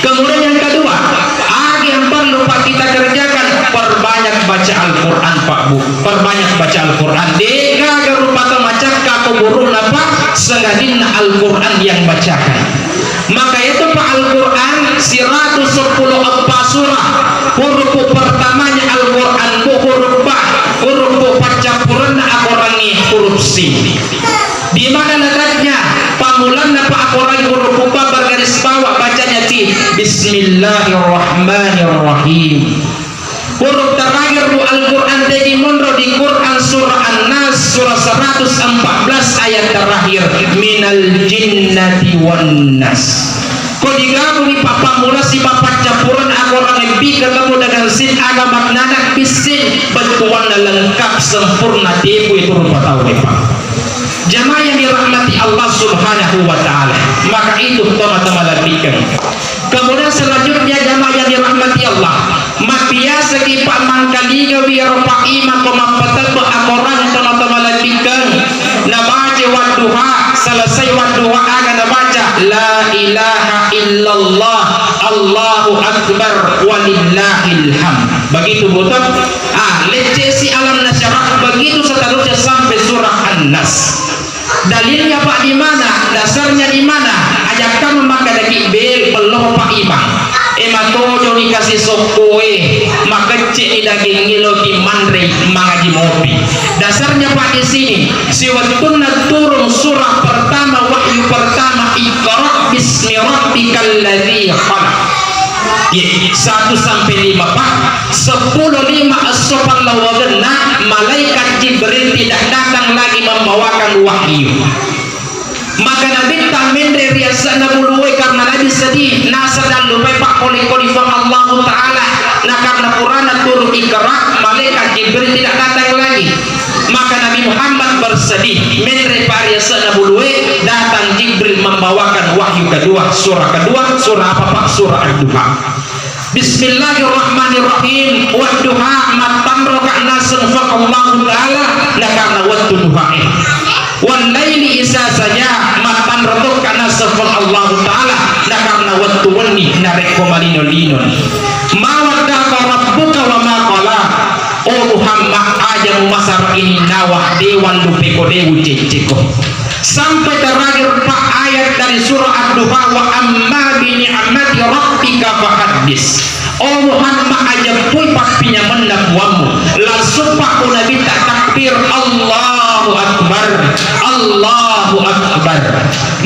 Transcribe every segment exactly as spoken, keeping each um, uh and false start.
Kemudian yang kedua, aga yang perlu, Pak, kita kerjakan? Perbanyak baca Al-Quran, Pak, Bu. Perbanyak baca Al-Quran. De'gaga rupa tau macakka ko guruna, Pak, sangadinna Al-Quran yang bacakan. Maka itu, Pak, Al-Quran seratus sepuluh eppa surah. Huruf pertamanya Al-Quran, Bu, huruf ba, huruf paccappurenna akorangnge huruf sin. Di mana letaknya? Pammulanna, Pak, akorangnge huruf ba bergaris bawah, bacanya ti, Bismillahirrahmanirrahim. Huruf terakhir, Bu, Al-Quran tegi monro di Quran surah An-Nas, surah seratus empat belas ayat terakhir, minal jinnati wan nas. Ko digabungi, Pak, pammula sibawa paccappurenna akorang lebbi ketemu dengan sin, aga maknana? Bissin, bettuanna lengkap sempurna, tepu itu rupa tau, Pak. Jamaah yang dirahmati Allah Subhanahu wa Ta'ala, maka itu, teman-teman, latihkan. Kemudian selanjutnya, jamaah yang dirahmati Allah, mabbiasaki, Pak, mangkalingawi ero, Pak, imang ko mappatebbe akorang, teman-teman, latihkan. Nabaca Wadduha, selesai Wadduha, aga nabaca? La ilaha illallah, Allahu Akbar, walillahil hamd. Begitu, betul? Ah, lecce si Alam Nasyrah, begitu seterusnya sampai surah An-Nas. Dalilnya, Pak, di mana? Dasarnya di mana? Ajakka makkadaki, "Bel, pello, Pak, imang. E, matojoni kasi sokkoe, makecce'ni dagingnge, lao ki manrei, mangaji mopi." Dasarnya, Pak, di sini, siwettunna turun surah pertama, wahyu pertama, "Iqra bismi rabbikal ladzi khalaq." Ye, satu sampai lima, Pak. Sepuluh lima esso pallawagenna, malaikat Jibril tidak datang lagi membawakan wahyu. Maka Nabitta menre ri asenna bulue karena Nabi sedih, nasaba dallupai pakkoli-koli Puang Allahu Ta'ala. Nah, karena purana turun Iqra, malaikat Jibril tidak datang lagi. Maka Nabi Muhammad bersedih, menre pa ri asenna bulue, datang Jibril membawakan wahyu kedua, surah kedua, surah apa, Pak? Surah Ad-Duha. Bismillahirrahmanirrahim. Wadduha, mattanroka naseng Puang Allahu Ta'ala, na karena wettu duhae. Wallaili iza saja, mattanro tokka naseng Puang Allahu Ta'ala, na karena wettu wenni narekko malino-lino. Ma wadda'aka rabbuka wa ma qala. Oh Muhammad, aja mumasara ininnawa, de wallupe ko, de ucecce ko. Sampai terakhir, Pak, ayat dari surah Ad-Duha, "Wa amma bi ni'mati rabbika fahaddits." Oh Muhammad, aja pui pappinyamenna Puammu. Langsung, Pak, ku Nabitta takbir, "Allahu Akbar, Allahu Akbar."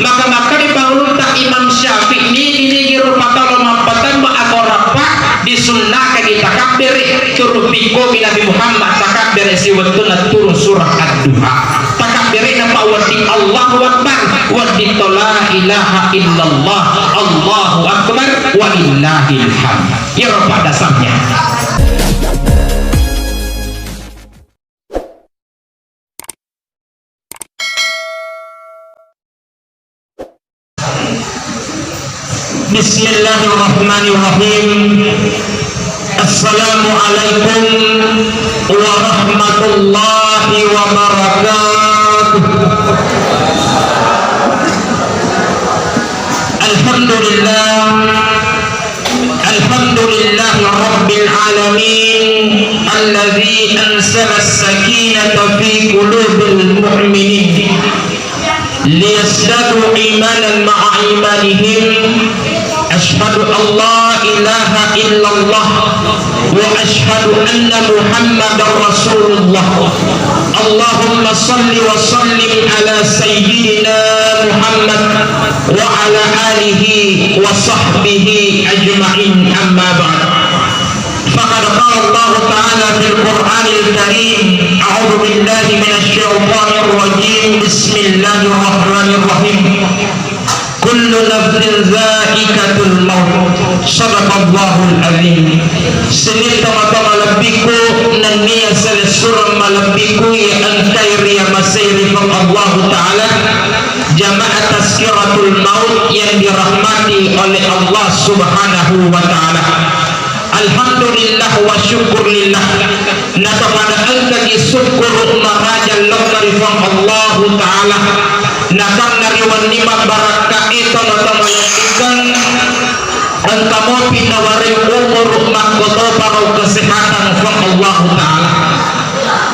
Maka makkeda pangulutta Imam Syafi'i, nigi-nigi rupa tau mappatemme akorappa, disunnakagi takabbere, turung pikkogi Nabi Muhammad takabbere siwettunna turung surah Ad-Duha. Takabbere'na, Pak, wedding Allahu Akbar, wedding to la ilaha illallah, Allahu Akbar, walillahil hamd. Iyaro paddasarnya. Bismillahirrahmanirrahim. Assalamualaikum warahmatullahi wabarakatuh. Alhamdulillah. Alhamdulillahi rabbil alamin, alladzi anzala as-sakinata fi qulubil mu'minin, liyazdadu imanan ma'a imanihim. Asyhadu an la ilaha illallah wa asyhadu anna Muhammadar Rasulullah. Allahumma salli wa sallim ala sayyidina Muhammad wa ala alihi wa sahbihi ajma'in, amma ba'd. Faqad qala Allahu ta'ala fil Qur'anil Karim, a'udzu billahi minasy syaithanir rajim. Bismillahirrahmanirrahim. Kullu nafsin dzaiqatul maut. Shadaqallahul adzim. Sining tomatoa malebbiku, nennia silessureng malebbiku iya engkai riamasei ri Puang Allahu Ta'ala, jamaah Tazkiratul Maut yang dirahmati oleh Allah Subhanahu wa Ta'ala. Alhamdulillah wa syukurillah. Natapada engkaki sukkuru maraja lokka ri Puang Allahu Ta'ala. Nakarna ri wenni mabbarakka e, tomatoa malebbiku, Kamopi nawaring umuru makkotoparo kesehatan Puang Allahu Ta'ala.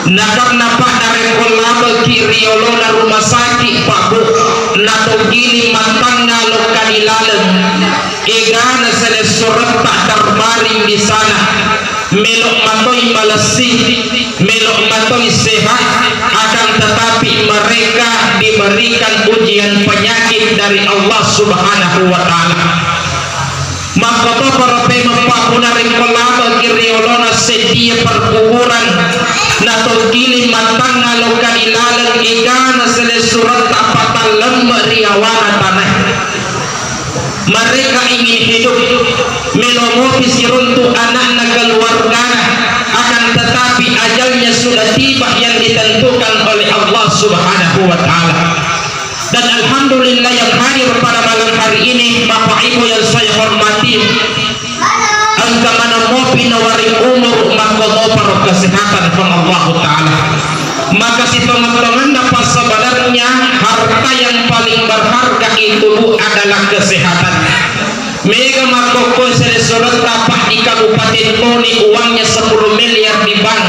Na karena Pak, narekko labeki ri olona rumah sakit Pak Bu, natonggiling mattangnga lokka di laleng, egana selessuretta terbaring di sana. Melo matoi malessi, melo matoi sehat, akan tetapi mereka diberikan ujian penyakit dari Allah Subhanahu wa Ta'ala. Makkotoparo pemeng Pak Bu, narekko labeki ri olona seddie perkuburan, natonggiling mattangnga lokka di laleng, egana selessuretta patallemme ri awana tanae. Mereka ingin hidup, melo mopi siruntu anakna keluargana, akan tetapi ajalnya sudah tiba yang ditentukan oleh Allah Subhanahu wa Ta'ala. Dan alhamdulillah yang hadir pada malam hari ini, Bapak Ibu yang saya hormati, engka maneng mopi nawaring umuru makkotoparo kesehatan Puang Allahu Ta'ala. Maka sitongeng-tongenna, Pak, sebenarnya harta yang paling berharga itu, Bu, adalah kesehatan. Mega makkokkoe selessuretta, Pak, di Kabupaten Bone uangnya sepuluh miliar di bank,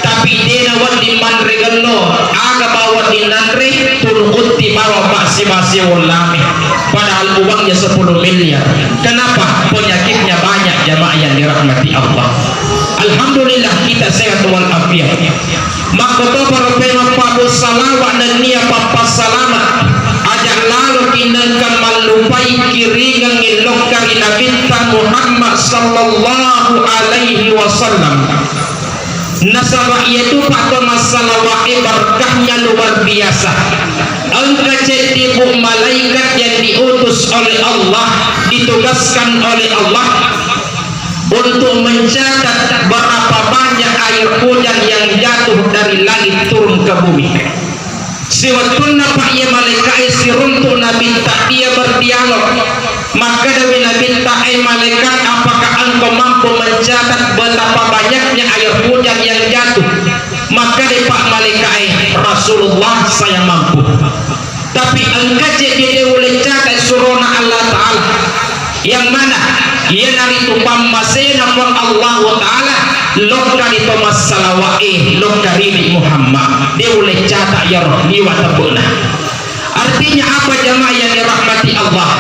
tapi de nawedding manre gello, aga bawang wedding nanre, tunu utti bawang, Pak, sibasi wollame. Padahal uangnya sepuluh miliar. Kenapa? Penyakitnya banyak, jamaah yang dirahmati Allah. Alhamdulillah, kita sehat walafiat. Makkotoparo pemeng Pak Bu, salawa nennia pappassalama, aja laloki nengka mallupai kiringengngi lokka ri Nabitta Muhammad sallallahu alaihi wasallam. Nasaba iyatu Pak, to massalawae berkahnya luar biasa. Engka ceddi, Bu, malaikat yang diutus oleh Allah, ditugaskan oleh Allah untuk mencatat berapa banyak air hujan yang jatuh dari langit turun ke bumi. Siwettunna, Pak, iya malaika'e siruntu Nabitta, dia berdialog. Makkedami Nabitta, "Eh malaikat, apakah engkau mampu mencatat betapa banyaknya air hujan yang jatuh?" Makkeda, Pak, malaika'e, "Rasulullah, saya mampu." Tapi engka ceddi de uleccaka surona Allah Ta'ala. Yang mana? Iyanaritu pammasena Puang Allahu Ta'ala, lokka ri to massalawa'e, lokka ri Muhammad. De uleccata iyaro liwa teppe'na. Artinya apa, jamaah yang dirahmati Allah?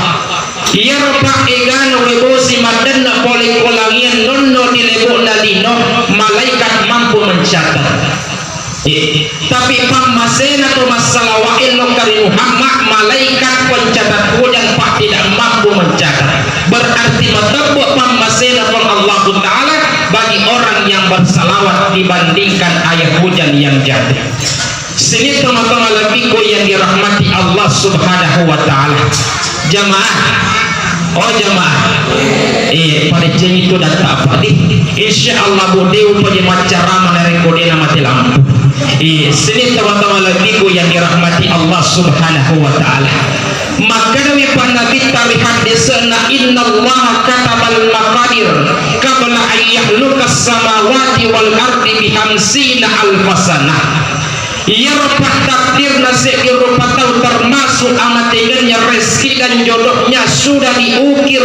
Iyaro, Pak, egana wae bosi maddenna pole ko langian nonno di lebo'na lino, malaikat mampu mencatat. Eh, tapi pammasena to massalawa'e lokka ri Muhammad, malaikat pencatat hujan, Pak, tidak mampu mencatat. Berarti matebbe pammasena Puang Allahu Ta'ala bagi orang yang bersalawat dibandingkan air hujan yang jatuh. Sining tomatoa malebbiku yang dirahmati Allah Subhanahu wa Ta'ala. Jamaah, oh jamaah, eh, pada jengi tu datang apa di? Insya Allah, Bu, de upaja maccarama narekko dena mati lampu. Eh, sining tomatoa malebbiku yang dirahmati Allah Subhanahu wa Ta'ala. Makkedami Pak Nabitta ri haddese'na, "Innallaha katabal maqadir qabla an yakhluqas samawati wal ardi bi khamsina alfa sanah." Iyaro pattakdirna seddi rupa tau, termasuk amatengennya, rezeki dan jodohnya sudah diukir,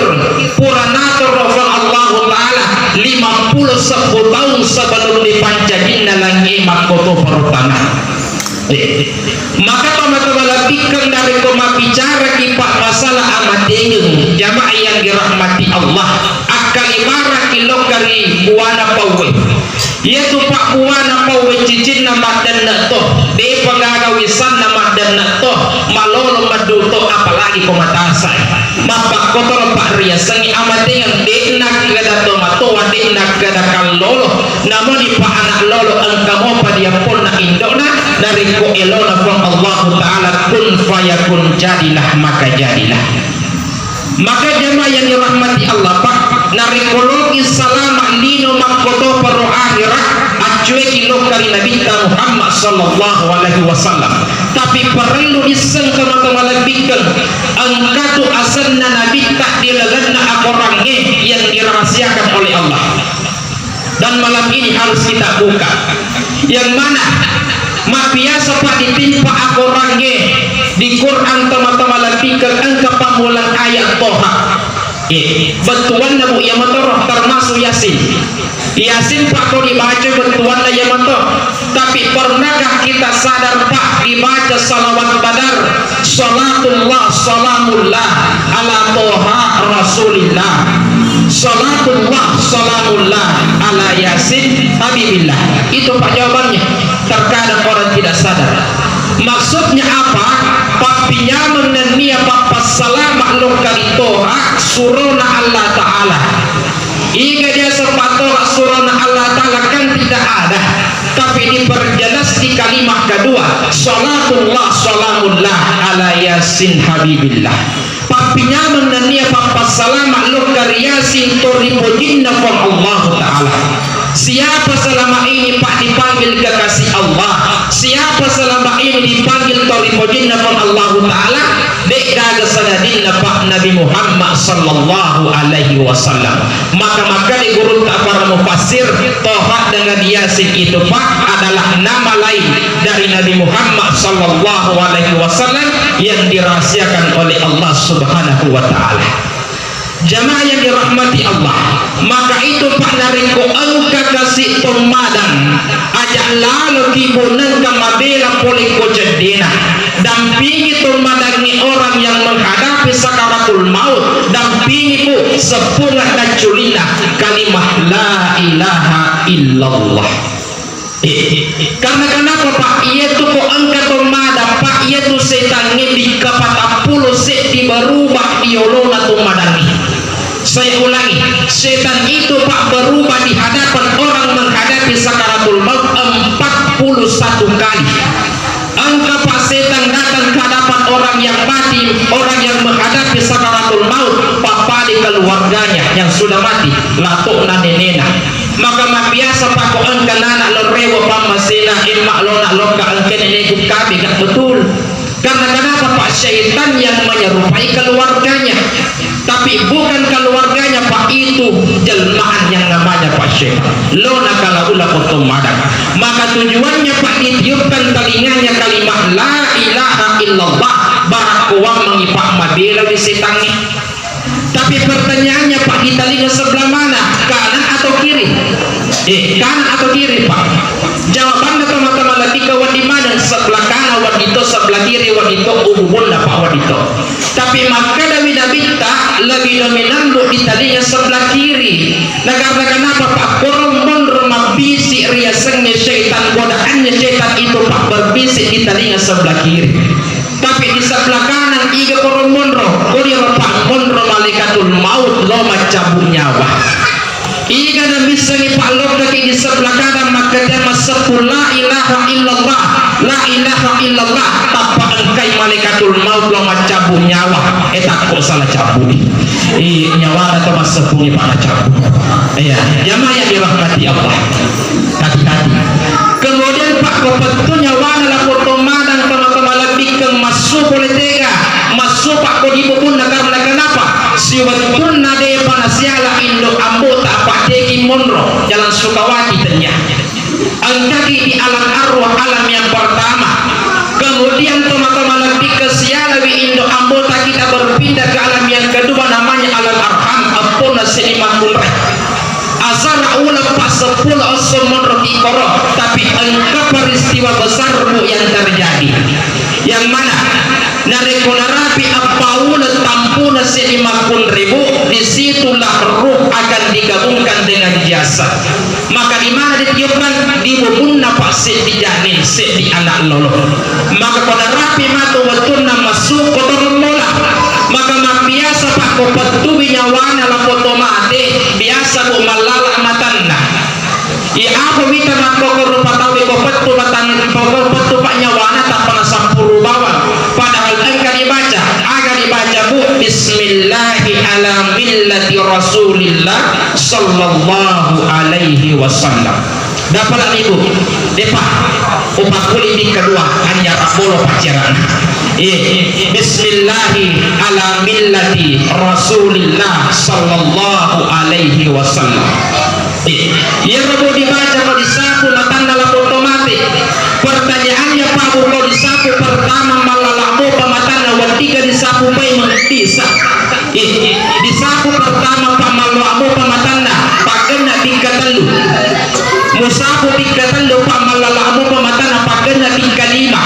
pura natoro Puang Allahu Ta'ala lima puluh sebbu taung sebelum dipancajinna langi makkotoparo tana. Eh, maka tomatoa malebbikkeng, narekko mabbicaraki, Pak, masalah amatengeng, jamaah yang dirahmati Allah, akkalibaraki lokka ri buana pauwe. Iyatu, Pak, buana pauwe cicinna maddenne to, depa gaga wisanna maddenne to, malolo maddu to, apalagi ko matasa. Mappakkotoro, Pak, riasengngi amatengeng, de'na keda tomatoa, de'na keda kallolo, namoni, Pak, anak lolo engka mopa diapponna indo'na, narekko elona Puang Allahu Ta'ala, kun fayakun, jadilah maka jadilah. Maka jamaah yang dirahmati Allah, Pak, narekko loki salama lino makkotoparo akhira, accueki lokka ri Nabitta Muhammad sallallahu alaihi wasallam. Tapi parellu disseng tomatoa malebbikkeng, engkatu asenna Nabitta di lalenna akorangnge yang dirahasiakan oleh Allah. Dan malam ini harus kita buka. Yang mana? Mabbiasa, Pak, ditimpa akorangnge di Quran tomatoa malebbikkeng engka pammulang ayat Toha. Eh, bettuanna, Bu, iya motoro, termasuk Yasin. Yasin, Pak, ko dibaca bettuanna iya moto. Tapi pernahkah kita sadar, Pak, dibaca salawat badar, salatullah salamullah ala Toha Rasulillah, salatullah salamullah ala Yasin Habibillah? Itu, Pak, jawabannya. Terkadang orang tidak sadar. Maksudnya apa? Pappinyameng nennia pappassalama lokka ri Toha, surona Allah Ta'ala. Iga dia sepatoro surona Allah Ta'ala kan tidak ada, tapi diperjelas di kalimat kedua, salatullah salamullah ala Yasin Habibillah. Pappinyameng nennia pappassalama lokka ri Yasin to ripojinna Puang Allahu Ta'ala. Siapa selama ini, Pak, dipanggil kekasih Allah? Siapa selama ini dipanggil to ripojinna Puang Allahu Ta'ala? De'gaga sangadinna, Pak, Nabi Muhammad sallallahu alaihi wasallam. Maka makkeda gurutta para mufassir, Toha dengan Yasin itu, Pak, adalah nama lain dari Nabi Muhammad sallallahu alaihi wasallam yang dirahasiakan oleh Allah Subhanahu wa Ta'ala. Jamaah yang dirahmati Allah, maka itu, Pak, narekko engka kasi tommadang, aja laloki, Bu, nengka mabela pole ko ceddena. Dampingi tommadangnge orang yang menghadapi sakaratul maut, dampingi, Bu, seppunga dacculinna kalimah la ilaha illallah. Eh, karena kenapa, Pak? Iyatu ko engka tommadang, Pak, iyatu setangnge bikka patappulo seddi berubah di olona tommadangnge. Saya ulangi, setan itu, Pak, berubah di hadapan orang menghadapi sakaratul maut empat puluh satu kali. Engka, Pak, setan datang ke hadapan orang yang mati, orang yang menghadapi sakaratul maut, pappada keluarganya yang sudah mati, lato'na nenena. Maka mabbiasa, Pak, ko engka nana lo rewe pammasena, emma lona lokka engka neneku kabe, gak betul. Karena kenapa, Pak? Syaitan yang menyerupai keluarganya. Tapi bukan keluarganya, Pak, itu jelmaan yang namanya, Pak, syaitan. Lona kalaula potong madang. Maka tujuannya, Pak, ditiupkan telinganya kalimat la ilaha illallah. Barakkuammengi, Pak, mabela di setannya. Tapi pertanyaannya, Pak, di telinga sebelah mana? Kanan atau kiri? Eh, kanan atau kiri, Pak? Jawabanna, teman-teman, lebih ke wedding maneng, sebelah kanan wedding to, sebelah kiri wedding to, ububunna, Pak, wedding to. Tapi makkedawi Nabitta, lebih dominan, Bu, di telinga sebelah kiri. Nah, karena kenapa, Pak? Korong monro mabbisi riasengnge syaitan, godaannya syaitan itu, Pak, berbisik di telinga sebelah kiri. Tapi di sebelah kanan, iga korong monro, kodiro, Pak, monro malaikatul maut lo maccabut nyawa. Iga namissengi, Pak, lokkaki di sebelah kanan, makkeda masseppu la ilaha illallah, la ilaha illallah, tappa engkai malaikatul maut lo maccabut nyawa. Eh, takko salah cabut. Eh, nyawana to masseppungi, Pak, nacabut. Iya, jamaah yang dirahmati Allah. Hati-hati. Kemudian, Pak, ko pettu nyawana lako tommadang, toma-toma lebbikeng massu pole tega, massu, Pak, ko di bubunna. Karena kenapa? Siwettunna depa nasiala indo ambota, Pak, tegi monro jalan Sukawati tennia. Engkaki di alam arwah, alam yang pertama. Kemudian toma-toma lebbikeng sialawi indo ambota, kita berpindah ke alam yang kedua, namanya alam arham, eppona seddi makkunrai. Asara uleng, Pak, seppulo esso monro kikoro, tapi engka peristiwa besar, Bu, yang terjadi. Yang mana? Narekko narapi eppa uleng tampuna seddi makkunrai, Bu, disitulah ruh akan digabungkan dengan jasad. Maka di mana ditiupkan? Di bubunna, Pak, seddi janin, seddi anak lolo. Maka ko narapi matu wettunna massu, kotorong mola. Maka mabbiasa, Pak, ko pettui nyawana lako tomate, biasa, Bu, mallala matanna. Iya, apa mita makkokoro rupa tauwe ko pettu matan-, ko pettu, Pak, nyawana tappa nasampuru bawang. Padahal engka dibaca, aga dibaca, Bu? Bismillahi ala millati Rasulillah sallallahu alaihi wasallam. Dapat, Ibu? Depa. Upakkuli di kedua, anjara bolo paccerana. Eh, bismillahi ala millati Rasulillah sallallahu alaihi wasallam. Eh, iyaro, Bu, dibaca ko disapu matanna lako tomate. Pertanyaannya, Pak, Bu, ko disapu pertama mallala mopa matanna, weddiga disapu paimeng? Bisa. Eh, disapu Musapu tingkat tellu, Pak, mallala mopa matana, paggenna tingkat lima.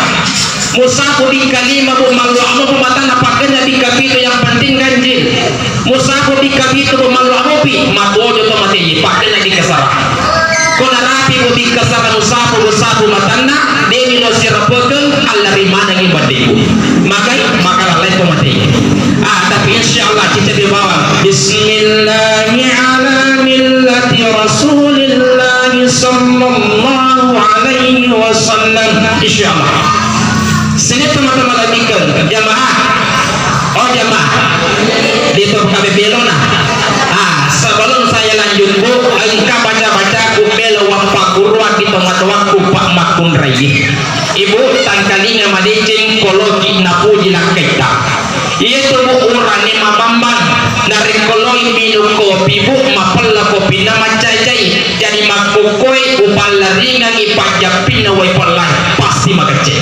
Musapu tingkat lima, Bu, mallala mopa matana, paggenna tingkat pitu, yang penting ganjil. Musapu tingkat pitu, Bu, mallala mopi, matojo to mateye, paggenna tingkat sara. Ko narapi, Bu, tingkat sara musapu, musapu matanna, demi lo sirapekeng, allari manengi baddeku. Magai, maka lalai to mateye. Ah, tapi insya Allah kita dibawa. Bismillahi ala millati Rasulillahi sallallahu alaihi wasallam. Insya Allah. Sini teman-teman lagi ke jamaah. Oh, jamaah. Di tempat kami belona. Ah, sebelum saya lanjut, Bu, engka baca-baca ku melo wappakuruan di tengah-tengahku, Pak Makunrai. Ibu, tangkalinga madeceng koloki napuji lakkaitta. Iyatu, Bu, urane mabambang. Narekko loi minung kopi, Bu, mapella kopinna maccai-cai. Jadi makkukkoe upallaringangi pajjappinna wae pella, pasti makecce.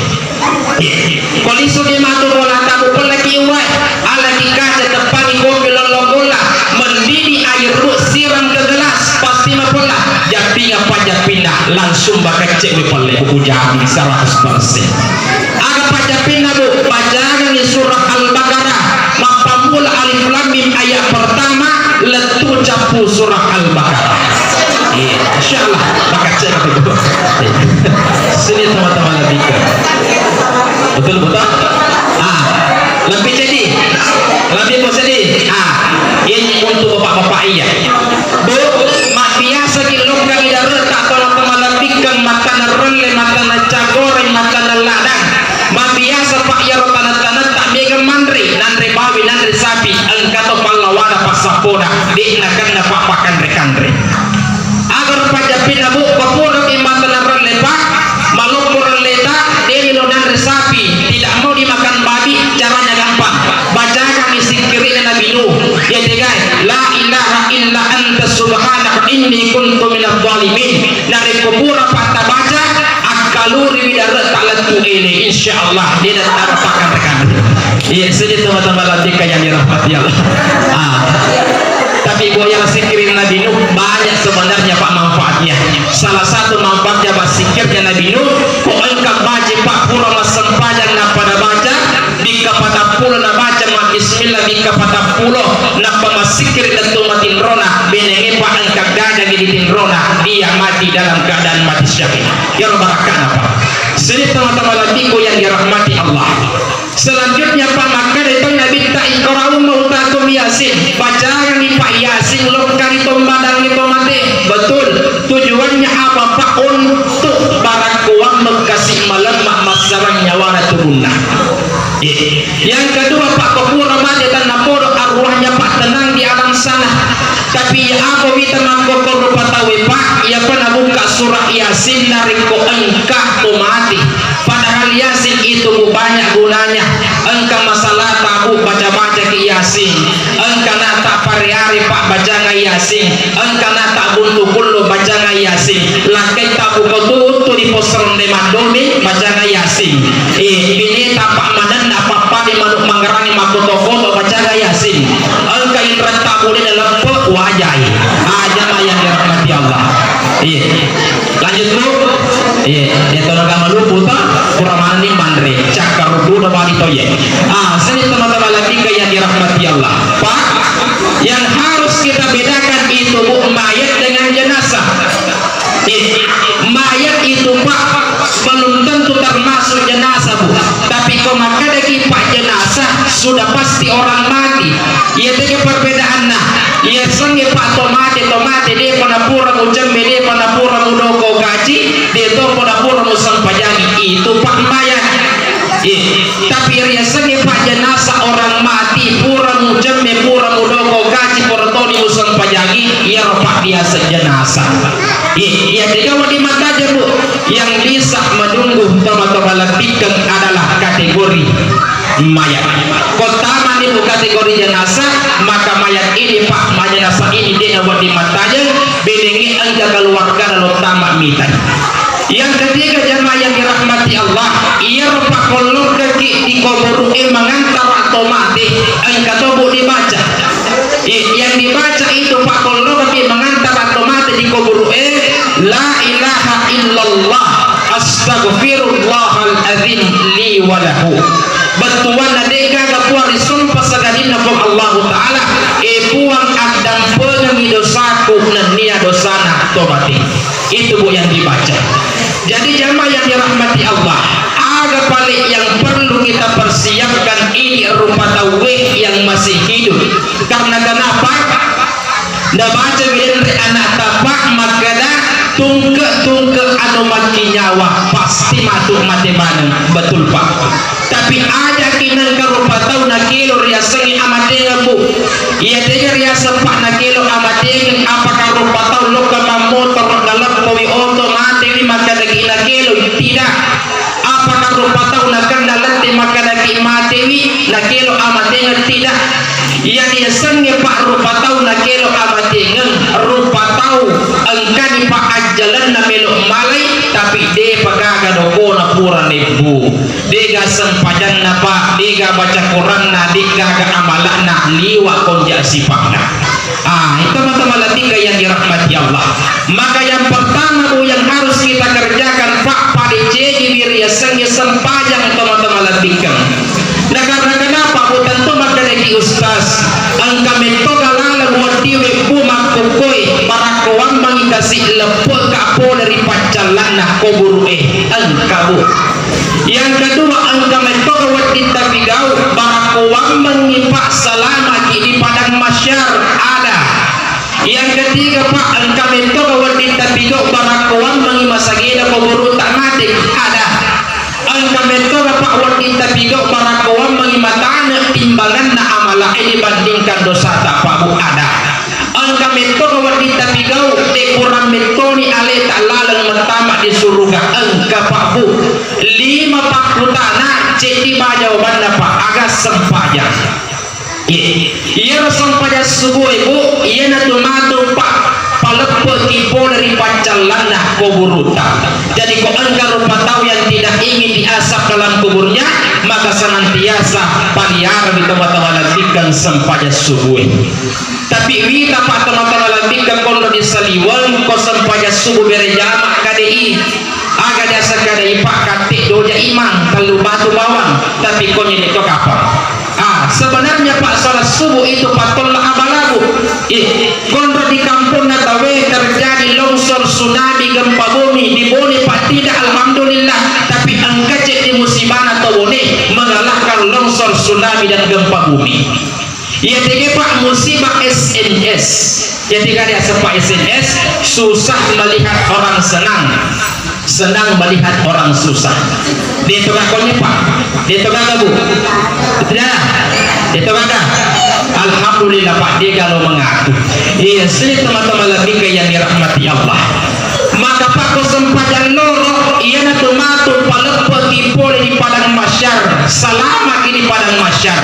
Ko lisu de matu bolata, Bu, pellaki uwae. Alaki kaca, teppangi kopi lollong golla. Mendidih air, Bu, siram ke gelas, pasti mapella. Jappinga pajjappinna, langsung makecce wae pella, Bu, jamin seratus persen. Aga pajjappinna, Bu? Bacaangngi surah Al-Baqarah, mappammula Alif Lam Mim ayat pertama, lettu cappu surah Al-Baqarah. Iya, insya Allah, bakal cerah itu. Sini teman-teman lebih ke. Betul, betul? Ah, lebih jadi, lebih mau sedih. Ah, ini untuk bapak-bapak iya. Bu, mabbiasaki lokka idareta tau mata malebbikkeng, matanna relle, matanna cagoreng, matanna ladang. Mabbiasa, Pak, iyaro taneng-tanetta mega manre, nanre bawi, nanre sapi, engka to pallawana passappona, de'na kenna, Pak, pakkanre-kanre. Agaro pajjappinna, Bu, papuraki matanna relle, Pak, maloppo relleta, de'ni lo nanre sapi, tidak mau dimakan babi, caranya gampang. Bacakangngi sikkiri'na Nabi Nuh, iya tegae, "La ilaha illa anta subhanaka inni kuntu minadh dhalimin." Narekko pura pattabaca, akkaluriwi dare'ta lettu ele, insya Allah, de' nattaro pakkanre-kanre. Iya, sedih teman-teman laddikka yang dirahmati Allah. Ah. Tapi boyang sikkiri Nabi Nuh banyak sebenarnya, Pak, manfaatnya. Salah satu manfaatnya, Pak, sikkirnya Nabi Nuh, ko engka baji, Pak, pura massempajang nappada baca, bikka patappulo nabaca ma bismillah, bikka patappulo, nappa massikkiri lettu matinrona, benengnge, Pak, engka gajangngi di tinrona, dia mati dalam keadaan mati syahid. Iyaro barakkana, Pak. Sedih teman-teman laddikku yang dirahmati Allah. Selanjutnya, Pak, makkeda to Nabitta, "Iqra'u mautakum Yasin." Bacangangngi, Pak, Yasin lokka ri tombadangnge to mate. Betul. Tujuannya apa, Pak? Untuk barakkuang mekkasi malemma massarang nyawana tubuhna. Iya. Yang kedua, Pak, ko pura mate tennapodo arwahnya, Pak, tenang di alam sana. Tapi iya apa wita makkokko rupa tauwe, Pak? Iyapa nabukka surah Yasin narekko engka to mate. Padahal Yasin itu, Bu, banyak gunanya. Engka masalata, Bu, baca-bacaki Yasin. Engka nata pare-are, Pak, bacangnga Yasin. Engka nata buntu kullu, bacangnga Yasin. Lakkaitta, Bu, ko tuttu di pos ronde maddomi, bacangnga Yasin. Eh, bineta, Pak, manenna, Pak, pade manuk mangerangi makkoto-koto, bacangnga Yasin. Engka inretta, Bu, de naleppe, wajai. Ah, jamaah yang dirahmati Allah. Iya. Lanjut, Bu. Iya, iya, tolong kamu lupa, tak? Kurang mana nih, manre? Cakar dulu balik to, ya. Ah, sini teman-teman lagi yang dirahmati Allah. Pak, yang harus kita bedakan itu, Bu, mayat dengan jenazah. Iya, mayat itu, Pak, belum tentu termasuk jenazah, Bu. Tapi ko makkedaki, Pak, jenazah, sudah pasti orang mati. Iya, tega perbedaanna. Iya, sengnge, Pak, to mate, to mate, de'pa napura mujemme, de'pa napura mudoko gaji, de' to pura pura musempajangi. Itu, Pak, mayat. Iya. Tapi riasengnge, Pak, jenazah orang mati, pura mujemme, pura mudoko gaji, pura toni musempajangi, iyaro, Pak, riaseng jenazah. Iya, iya, tega wedding mattajeng, Bu. Yang bisa menunggu toma-toma lettikkeng adalah kategori mayat. Ko tamani, Bu, kategori jenazah, maka mayat ini, Pak, jenazah ini de' nawedding mattajeng, benengnge engka keluargana lo tama mitai. Yang ketiga, jamaah yang dirahmati Allah, iyaro pakkollokkaki di kuburu'e mangantara to mate, engka to, Bu, dibaca. I-, yang dibaca itu pakkollokkaki mangantara to mate di kuburu'e, la ilaha Allah, astaghfirullahal azim li wa lahu. Bettuanna de'gaga puang risompa sagalinna Puang Allahu Ta'ala, e Puang, addampengengi dosaku nennia dosana tomate. Itu, Bu, yang dibaca. Jadi, jamaah yang dirahmati Allah, aga pale yang perlu kita persiapkan ini rupa tauwe yang masih hidup? Karena kenapa? Nabaca wirenre anak tapa makkeda, tungke-tungke anu makkinyawa pasti matu mate maneng. Betul, Pak. Tapi ajaki nengka rupa tau nakelo riasengnge amatengeng, Bu. Iya tega riaseng, Pak, nakelo amatengeng? Apakah rupa tau lokka mammotoro naleppowi oto matewi makkedaki nakelo? Tidak. Apakah rupa tau nakenna lette makkedaki matewi nakelo amatengeng? Tidak. Iya riasengnge, Pak, rupa tau nakelo amatengeng, rupa tau engkani, Pak, ajjalenna melo malai, tapi de'pa gaga dokona pura nebbu. De'ga sempajanna, Pak, de'ga baca Quranna, de'gaga amala'na, liwa konja sipa'na. Ah, itu teman-teman lebih yang dirahmati Allah. Maka yang pertama, Bu, yang harus kita kerjakan, Pak, padecengi riasengnge sempajang, teman-teman lebih. Nah, karena kenapa, Bu, tentu makkedaki Ustaz, engka mettoga laleng weddiwe, Bu, makkokkoe, barakkoammengi kasi' leppe'ka pole ri paccallanna kuburu'e. Engka, Bu. Yang kedua, engka mettoga wedding tapigau, barakkoammengngi, Pak, salamaki di padang mahsyar, ada. Yang ketiga, Pak, engka mettoga wedding tapigau, barakkoammengngi masagena kuburutta mate, ada. Engka mettoga, Pak, wedding tapigau, barakkoammengngi matane timbanganna amala'e dibandingkan dosata, Pak, Bu, ada. Engka mettoga wedding tapigau, de' kurang mettoni aleta laleng mettama di suruga. Engka, Pak, Bu. Lima pakkutana, ceddi, Pak, jawabanna, Pak, aga sempajang. Ye, iyaro sempajang subuhe, Bu, iyanatu matu pa-, paleppe'ki pole ri paccallanna kuburutta. Jadi, ko engka rupa tau yang tidak ingin diazab dalam kuburnya, maka senantiasa paliarami tomatoa labbikeng sempajang subuhe. Tapi wita, Pak, tomatoa labbikeng konro di saliweng, ko sempajang subuh bere jama' kade'i. Aga diaseng kadai, Pak, katte doja imang, tellu batu bawang, tapi konye de' to kapang. Ah, sebenarnya, Pak, salat subuh itu patolla abalagu. Eh, konro di kampungna tawe terjadi longsor, tsunami, gempa bumi, di Bone, Pak, tidak, alhamdulillah, tapi engka ceddi musibana to Bone mengalahkan longsor, tsunami, dan gempa bumi. Iya tege, Pak, musibah S M S. Iya tega diaseng, Pak, S M S, susah melihat orang senang, senang melihat orang susah. De' to gaga konye, Pak? De' to gaga, Bu? Tidak. De' to gaga. Alhamdulillah, Pak, de' gaga lo mengaku. Iya, sini teman-teman lebih ke yang dirahmati Allah. Maka, Pak, ko sempajang loro, iyanatu matu paleppe'ki pole di padang mahsyar, salamaki di padang mahsyar.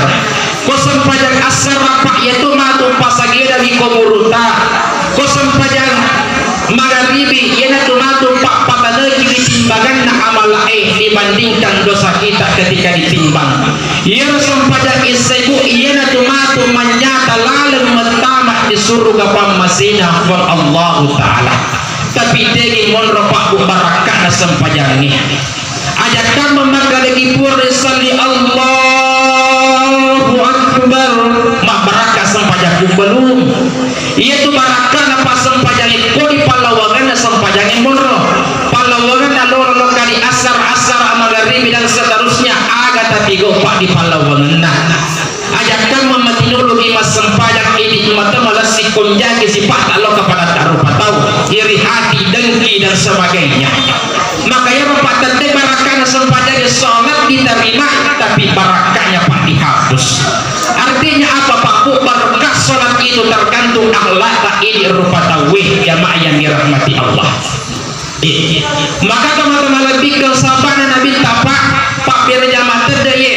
Ko sempajang assara, Pak, iyatu matu pasagedami kuburutta. Ko sempajang magaribi, iyanatu matu pappataneki timbanganna amala'e dibandingkan dosa kita ketika ditimbang. Iyaro sempajang isya, Bu, iyanatu matu manyata laleng mettama di suruga pammasena Puang Allahu Ta'ala. Tapi tegi monro, Pak, Bu, barakka'na sempajangnge. Aja' kamma makkadaki pura salli Allahu Akbar, mabbarakka sempajang ku belum. Iyatu barakka'na passempajangnge ko di pallawangenna sempajangnge monro. Pallawangenna loro lokka di asar, asar, magaribi dan seterusnya, aga tapi goppa di pallawangenna. Aja' kamma matinuluki massempajang idi mata malessi konjaki sipatta lokka pada tarupa tau, iri hati, dengki dan sebagainya. Maka iyaro pattette barakkana sempajang, salat diterima, tapi barakkanya, Pak, dihapus. Artinya apa, Pak, Bu? Berkah salat itu tergantung akhlak idi rupa tauwe, jamaah yang dirahmati Allah. Iya. Maka teman-teman lebih ke sahabatnya Nabi tapa, Pak, biar jamaah tedde ye.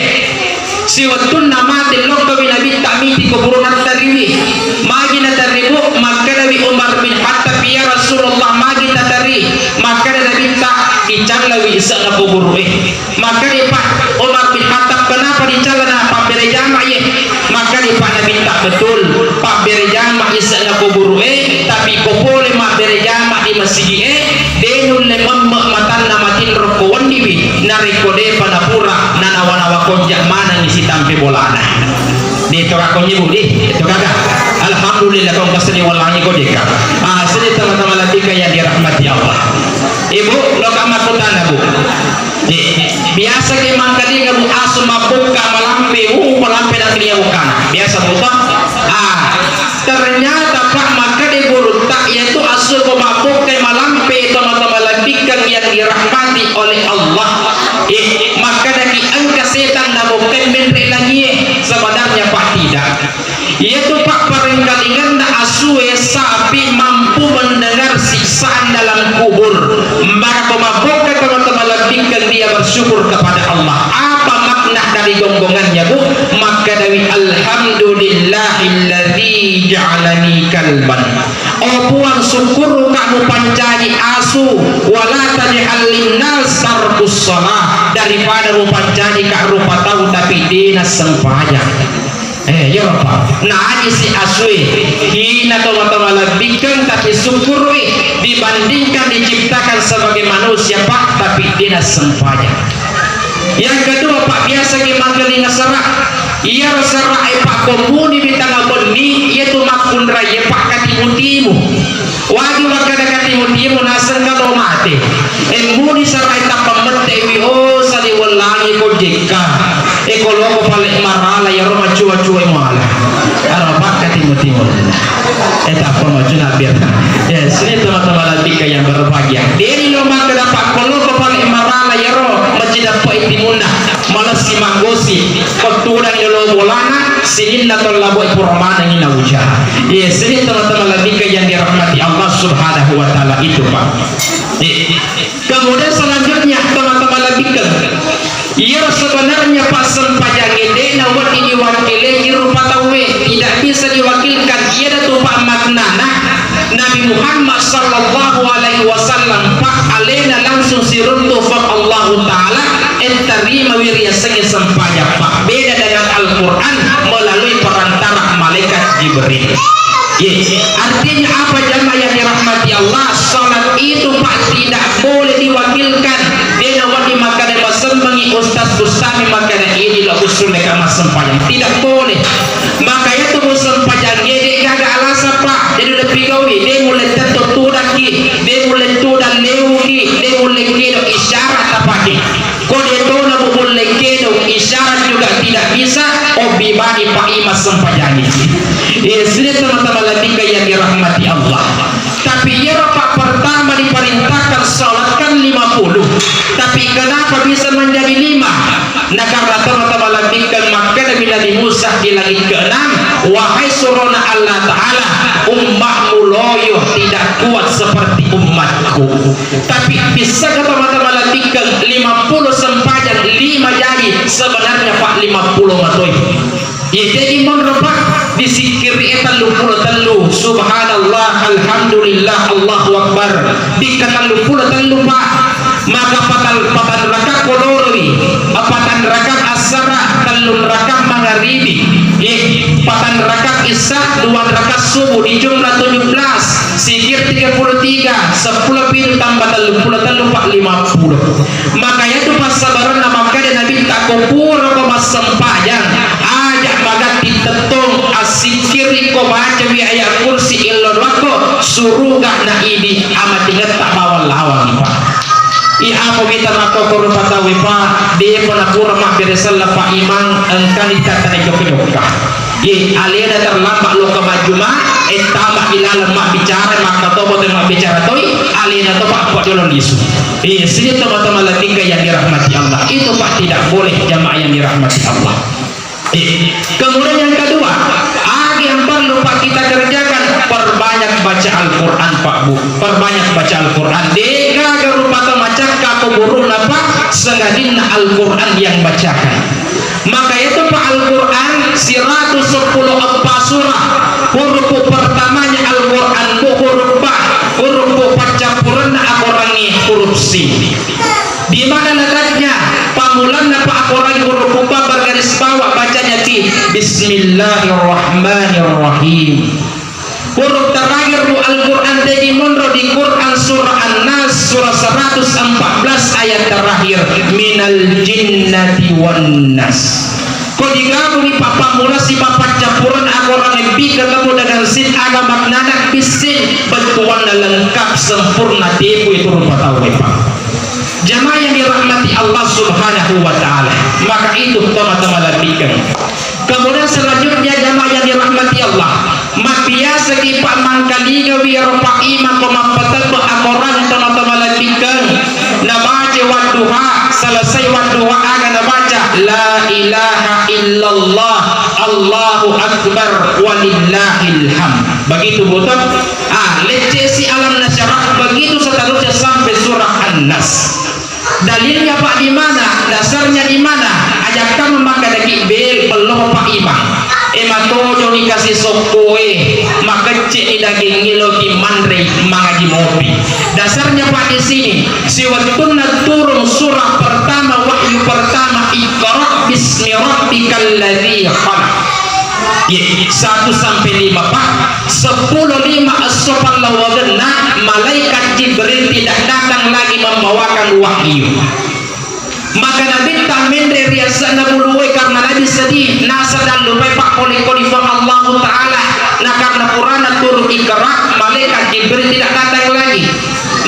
Siwettunna mate lokkawi Nabitta miti kuburunna tariwi. Magi natarri, Bu? Makkedawi Umar bin Khattab, "Ya Rasulullah, magi tatari?" Makkeda Nabitta, "Icallawi ise'na kuburu'e." Makkeda Pak Umar bin Khattab, "Kenapa dicallana pabbere jama' ye?" Makkeda Pak Nabitta, "Betul, pabbere jama' ise'na kuburu'e, tapi ko pole mabbere jama' di masigi'e, de' nulle memme' Konja manengngi sitampe bolana. De to ka konye, Bu, de to kaka. Alhamdulillah, kong kasri walangi ko deka. Ah, sini teman-teman latika yang dirahmati Allah. Ibu, lo ka makkutana, Bu. De, biasa ke mangkalinga, Bu, asu mabukka malampe, uh, malampe na kaliya bukkana. Biasa, Bu, to? Ah, ternyata, Pak, makkeda gurutta, yaitu asu ko mabbukkai malampe, teman-teman latika yang dirahmati oleh Allah. Eh, makkeda ki engka setan nabokkai menre langie, sebenarnya, Pak, tidak. Yaitu, Pak, parengkalinganna asue sapi mampu mendengar siksaan dalam kubur. Maka ko mabbokkai, teman-teman latika, dia bersyukur kepada Allah. Apa makna dari gonggongannya, Bu? Makkedawi, "Alhamdulillahilladzi ja'alani kalban." Oh Puang, syukurka mupancaji asu, wala taj'al linnas tarkus shalah, daripada mupancajika rupa tau tapi dena sempajang. Eh, iya, Bapak. Najisi asue, hina to mata malebbikan, tapi syukurwi dibandingkan diciptakan sebagai manusia, Pak, tapi dena sempajang. Yang kedua, Pak, biasa ki mangkalinga sera. Iyaro sera e, Pak, ko muni bitanga benni, iya tu makkunrai e, Pak, katimu-timu. Wagi makkeda katimu-timu, nasengka lo mate. E, muni sera e tappa mette wi, oh, saliweng langi ko jekka. E, ko loko pale marala, iyaro macua-cua e muala. Aro, Pak, katimu-timu. E, tappa macuna biar. Ya, sini teman-teman latika yang berbahagia. Deni lo makkeda, Pak, ko loko pale marala, iyaro macidappa e timunna. Malessi manggosi, pettudang yolo bolana, sininna tollaboi pura manengi nauja. Iya, sini teman-teman latika yang dirahmati Allah Subhanahu wa Ta'ala itu, Pak. Iya. Kemudian selanjutnya, teman-teman latika, iya, sebenarnya, Pak, sempajang e dena wedding diwakiliki rupa tauwe, tidak bisa diwakilkan. Iya tu, Pak, maknana. Nabi Muhammad sallallahu alaihi wasallam, Pak, alena langsung siruntu fa Allahu Ta'ala, entarima wiriasengi sempajang, Pak. Beda dengan Al-Quran melalui perantara malaikat Jibril. Ye, artinya apa, jamaah yang dirahmati Allah? Salat itu, Pak, tidak boleh diwakilkan. Dena wadi makkeda masemmengi Ustaz Bustami makkeda ini lo usul mereka masempajang. Tidak boleh. Maka itu musempajangnge de gaga alasan, Pak. Jadi lebih gawi, de mulle tetto tudakki, de mulle tudang leuki, de mulle kedo isyarat tapake. Ko de tona mulle kedo isyarat juga tidak bisa, obbi bani, Pak, ima sempajangi. Eh, sini teman-teman latika yang dirahmati Allah. Tapi iyaro, Pak, pertama diperintahkan salat kan lima puluh. Tapi kenapa bisa menjadi lima? Nah, karena teman-teman latika, makkedami Nabi Musa di langit keenam, "Wahai surona Allah Ta'ala, ummatmu loyo tidak kuat seperti ummatku." Tapi bisa ke teman-teman latika, lima puluh sempajang, lima jadi, sebenarnya, Pak, lima puluh matoi. Iya, jadi monro, Pak, disikkiri e telluppulo tellu, subhanallah, alhamdulillah, Allahu Akbar. Dikka telluppulo tellu, Pak. Maka patal-, patan raka kodoroi, patan raka asara, tellun raka mangaribi, eh, patan raka isya, dua raka subuh, dijumlah tujuh belas, sikir tiga puluh tiga, seppulo pitu tambah telluppulo tellu, Pak, lima puluh. Maka iyatu passabarenna makkeda Nabitta, ko purako massempajang, aja magatti tettong, assikkiriko, bacawi ayat kursi, illo doakko, suruga na idi amatingetta bawang lawangi, Pak. I apa wita makkokoro patawe, Pak, depa napura mabbere sella, Pak Imang, engkani tattane jokka-jokka. Ye, alena terlambat lokka majjuma, e, tama ilaleng mabbicara, makkatobo toi mabbicara toi, alena to, Pak, pojolo lisu. Iya, sini teman-teman latika yang dirahmati Allah. Itu, Pak, tidak boleh, jamaah yang dirahmati Allah. Eh, kemudian yang kedua, agi yang perlu, Pak, kita kerjakan, perbanyak baca Al-Quran, Pak, Bu. Perbanyak baca Al-Quran. Degaga rupa to macakka ko burukna, Pak, sengadinna Al-Quran yang bacakan. Maka itu, Pak, Al-Quran seratus sepuluh eppa surah. Huruf pertamanya Al-Quran, Bu, huruf ba. Huruf paccappurenna akorangnge huruf sin. Di mana letaknya? Pamulanna, Pak, akorangnge huruf ba bergaris bawah, bacanya ti, Bismillahirrahmanirrahim. Huruf terakhir, Bu, Al-Quran tegi monro di Quran surah An-Nas, surah seratus empat belas ayat terakhir, "Minal jinnati wan nas." Ko digabungi pappammula sipa paccappureng akorang ebbi ketemu dengan sin, aga maknana bissing, bettuanna lengkap sempurna tepu itu rupa tau, Pak. Jamaah yang dirahmati Allah Subhanahu wa Ta'ala, maka itu, teman-teman, lanjutkan. Kemudian selanjutnya, jamaah yang dirahmati Allah, mabbiasaki pa mangkalingawi ero pa imang ko mappatebbe akorang, teman-teman, lanjutkan. Nabaca wadduha, selesai wadduha aga nabaca, "La ilaha illallah, Allahu Akbar, walillahil hamd." Begitu, betul? Ah, lecce si alam nasyarah, begitu seterusnya sampai surah An-Nas. Dalilnya, Pak, di mana? Dasarnya di mana? Ajakka makkadaki bel, pello, Pak, imang. E, matojoni kasi sokkoe, makecce ni daging ngilo ti manre mangaji mopi. Dasarnya, Pak, di sini, siwettunna turun surah pertama, wahyu pertama, "Iqra bismi rabbikal ladzi khalaq." Ye, satu sampai lima, Pak. Sepuluh lima esso pallawagenna, malaikat Jibril tidak datang lagi membawakan wahyu. Maka Nabitta menre riassana buluwe karena Nabi sedih, nasa dallupai pakkoli-koli Puang Allahu Ta'ala. Na karena Qur'anna turun Iqra, malaikat Jibril tidak datang lagi.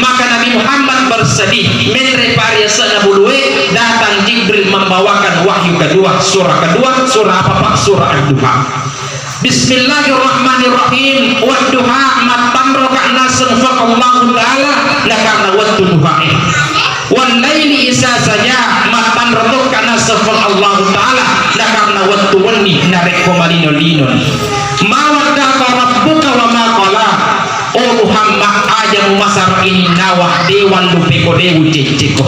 Maka Nabi Muhammad bersedih, menre pariassana buluwe, datang Jibril membawakan wahyu kedua, surah kedua, surah apa, Pak? Surah Ad-Duha. Bismillahirrahmanirrahim. Wadduha, mattanroka naseng Puang Allahu Ta'ala, na karena wettu duhae. Wallaili iza saja, mattanro tokka naseng Puang Allahu Ta'ala, na karena wettu wenni narekko malino-lino. Ma wadda'aka rabbuka wa ma qala. Oh Muhammad, aja mumasara ininnawa, de wallupeko, de ucecceko.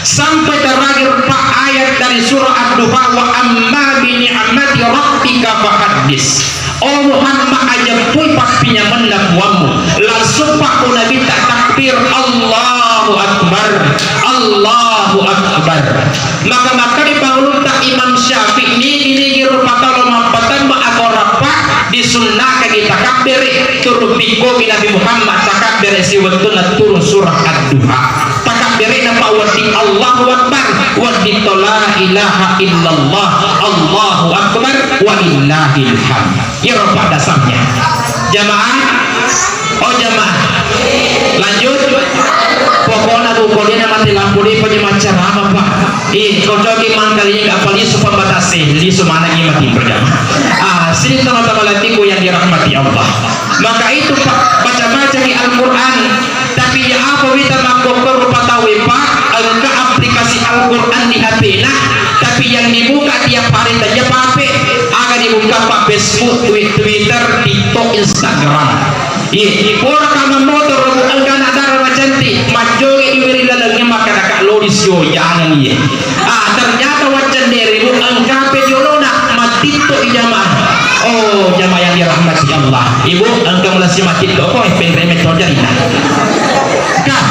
Sampai terakhir, Pak, ayat dari surah Ad-Duha, "Wa amma bi ni'mati rabbika fahaddits." Oh Muhammad, aja pui pappinyamenna Puammu. Langsung, Pak, ku Nabitta takbir, "Allahu Akbar, Allahu Akbar." Maka makkeda pangulutta Imam Syafi'i, nigi-nigi rupa tau lo mappatemba atau rappa, disunnakagi takabbere, turu pikkogi Nabi Muhammad takabbere siwettunna turun surah Ad-Duha. Takabberena, Pak, wedding Allahu Akbar, wedding to la ilaha illallah, Allahu Akbar, walillahil hamd. Iyaro paddasarnya. Jamaah? Oh, jamaah. Lanjut. Pokokna bu, ko dena mati lampu de paja maccarama, Pak. Ih, ko coki mangkali nggak palisu pembatasnya, lisu mana mati berjamaah. Ah, sini teman-teman latiku yang dirahmati Allah. Maka itu, Pak, baca-baca di Al-Quran. Tapi ya apa wita makkokko rupa tauwe, Pak, engka aplikasi Al-Quran di H P-na, tapi yang dibuka tiap hari saja P H P, aga dibuka, Pak, Facebook, Twi-, Twitter, TikTok, Instagram. Iya, pura kamang motor, Bu, engka anak dara macantik, majjoge iwiri lalengnya, maka daka lodis yo, jangan iya. Ah, ternyata waccendere, Bu, engkape jolona, matitto i jamaah. Oh, jamaah yang dirahmati Allah. Ibu, engka mulai si matitto, kok, eh, penreme to jarina. Kak,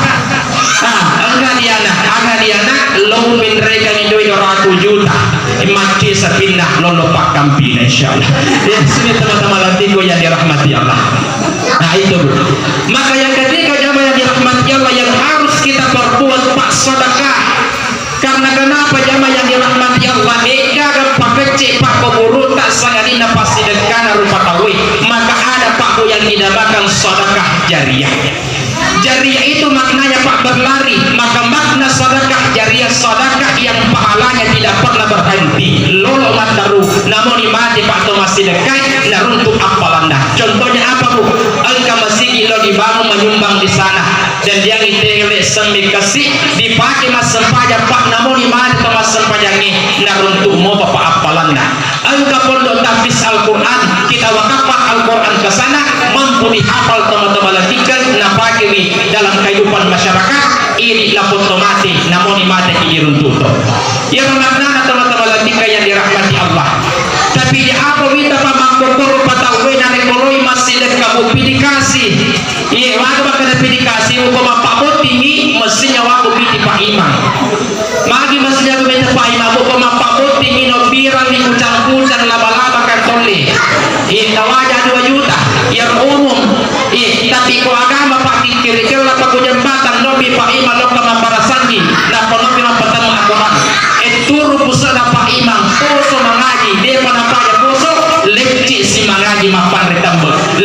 ah, engka diana, aga diana, lo penrekangi doi dua ratus juta. Eh, macce sapinna, lolo pakkampina, insya Allah. Ya, sini teman-teman latiku yang dirahmati Allah. Nah, itu, Bu. Maka yang ketiga, jamaah yang dirahmati Allah, yang harus kita perbuat, Pak, sedekah. Karena kenapa, jamaah yang dirahmati Allah? De'gaga pakecce pakkuburu ta sangadinna passidekkana rupa tauwe, maka ada, Pak, yang dinamakan sedekah jariah. Jariah itu maknanya, Pak, berlari. Maka makna sedekah jariah, sedekah yang pahalanya tidak pernah berhenti. Lolo matteru, namoni mate, Pak, to massidekkai, naruntuk appalanna. Contohnya apa, Bu? Engka masigi lo dibangun, menyumbang di sana. Janjiangngi tele semmi kasi dipake massempajang, Pak, namoni mate to massempajangnge, naruntuk mopa, Pak, appalanna. Engka pondok tahfiz Al-Quran, kita wakafkan Al-Quran ke sana, mampu dihafal teman-teman latikan, napakewi dalam kehidupan masyarakat, iri lapotto mate, namoni mate ki diruntuk to. Iya maknana teman-teman latikan yang dirahmati Allah. Tapi ya apa wita, Pak, makkokoro patauwe narekko loi massidekka, Bu, pidikasi. Iye, waga makkeda pidikasi, uko mappabottingi, messinya wako piti Pak Imam. Magi messinya ko mete Pak Imam, uko mappabottingi, no birang ni kucang-kucang, laba-laba kan tolle. Iye, tawaja dua juta, iyaro umum. Iye, tapi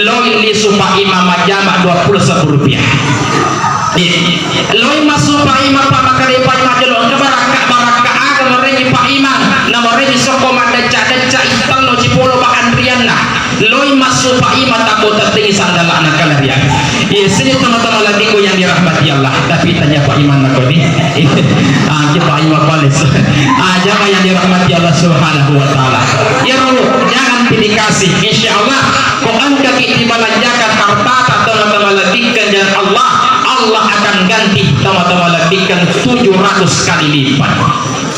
Loi lisu Pak Imam majjama dua puluh seribu rupiah. Iya. Loi massu Pak Imam, Pak, makkeda Pak Imam jolo, engka barakka, barakka aga morengngi Pak Imam, na morengngi sokko maddecca-decca, itello cipolo ba anrianna. Loi massu Pak Imam, tabbo tettengi sandalana kalariang. Iya, sini teman-teman lebbiku yang dirahmati Allah. Tapi tanya Pak Imam nakoni. Ah, kita Pak Imam bales. Ah, jamaah yang dirahmati Allah Subhanahu wa Ta'ala. Ya, Bu, jangan pilih kasih. Insya Allah, ko engkaki dibelanjakan hartata, teman-teman lebbikan, dan Allah, Allah akan ganti, teman-teman lebbikan, tujuh ratus kali lipat.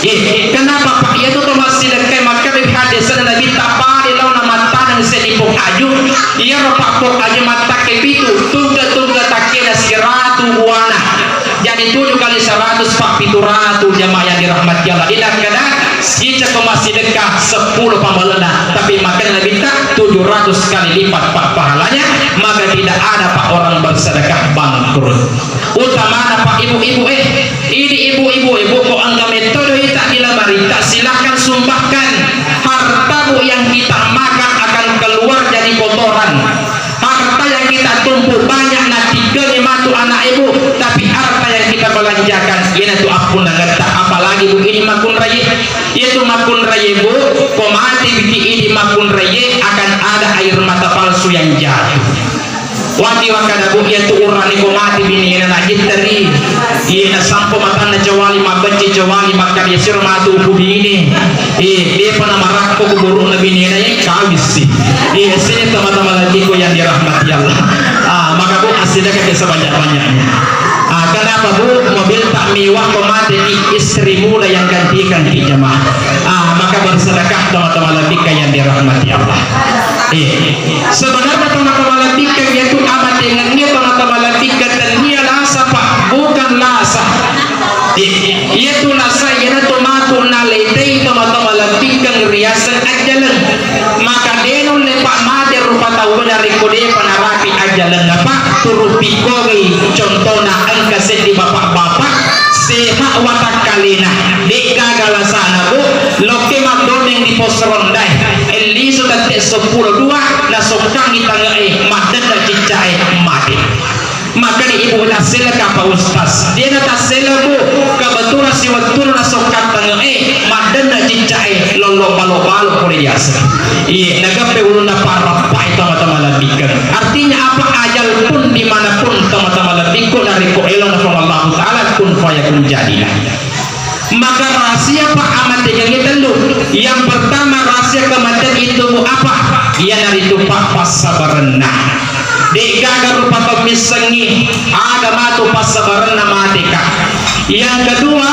Eh, kenapa, Pak? Iyatu to massidekkai makkeda hadis Nabi, tapale laona mattaneng seddi pong aju. Iyaro, Pak, pong aju mattakke pitu, tugga-tugga takkena siratu buana. Jadi tujuh kali seratus, Pak, pitu ratu, jamaah yang dirahmati Allah. Inakkeda, sicako massidekka seppulo pamalena, tapi makkeda Nabitta tujuh ratus kali lipat, Pak, pahalanya, maka tidak ada, Pak, orang bersedekah bangkrut. Utamana, Pak, ibu-ibu, eh, ini ibu-ibu, ibu, ko engka mettodo ita di lamaritta, silakan sumbangkan. Hartamu yang kita makan akan keluar jadi kotoran. Harta yang kita tumpuk banyak natikkengi matu anak ibu, tapi harta yang kita belanjakan, iyanatu appunnangetta, apalagi bu ini makunraie. Iyatu makunraie, Bu, ko mate biki idi makunraie, akan ada air mata palsu yang jatuh. Wati wakkada, Bu, iyatu urane ko mate binena najitteri. Iye, nasampo matanna cawali, mabbecce cawali, makkada siro matu upudine. Iye, depa namarakko kuburuna binena, iye, kawisi. Iye, sini teman-teman lebbiku yang dirahmati Allah. Ah, maka, Bu, assidekka sebanyak-banyaknya. Ah, kenapa, Bu? Mobil tak mewah, kau mati di istri muda yang gantikan di jemaah. Ah, maka bersedekah teman-teman lebbiku yang dirahmati Allah. Eh, sebenarnya teman-teman lebbiku yaitu amatengennya teman-teman lebbiku tennia lasa, Pak, bukan lasa. Eh, yaitu lasa, iyanatu matu naletei teman-teman lebbiku riaseng ajjaleng. Maka de nulle, Pak, mate rupa tau narekko depa narapi ajjalenna, Pak. Turu pikkogi contona engka seddi bapak-bapak sehat watakkalena, de'gaga lasana, Bu, lokke maddoneng di pos rondae, ellisu tette seppulo dua, nasokkangi tange'e, maddenna ciccae, mate. Makkeda ibu, tassela ka Pak Ustaz? Dena tassela, Bu, kebetulan si wettunna nasokkang tange'e, maddenna ciccae, lollo balo-balo pole diaseng. Iye, nagappe ulunna parappai teman-teman lebbiku. Artinya apa? Ajal pun dimanapun teman-teman lebbiku, narekko elona Puang Allahu Ta'ala, kun fayakun, jadilah. Maka rahasia, Pak, amatengengnge tellu. Yang pertama, rahasia kematian itu, Bu, apa? Iyanaritu, Pak, passabarenna. De'gaga rupa tau missengngi aga matu passabarenna mateka. Yang kedua,